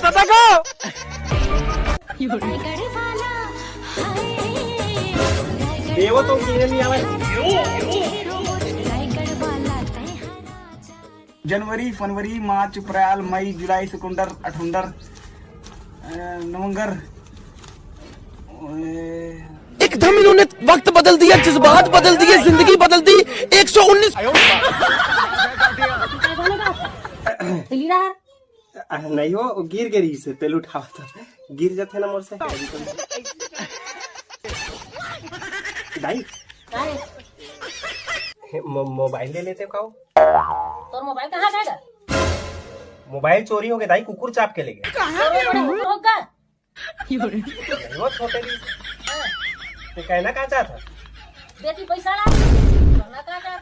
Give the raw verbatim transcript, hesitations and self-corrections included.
पता को। देवो तो गिरे नहीं आवे। जनवरी, फरवरी, मार्च, अप्रैल, मई, जुलाई, सितंबर, अठंबर, अ, नवंबर, अ, एकदम इन्होंने वक्त बदल दिया, जज्बात बदल दिए, जिंदगी बदल दी। एक सौ उन्नीस। अ, नहीं हो, वो गिर गे रहिस हे, तेल उठावत गिर जाथे ना मोर से। दाई, का रे? मो-, मोबाइल ले लेते का हो? तोर मोबाइल कहाँ जाएगा? मोबाइल चोरी हो गया दाई, कुकुर चाप के ले गया। तोर बड़े कुकुर होगा? नहीं, वो छोटे भी। हाँ। ते कहना का चाहत हस? बेटी पैसा ला। कहना का चाहत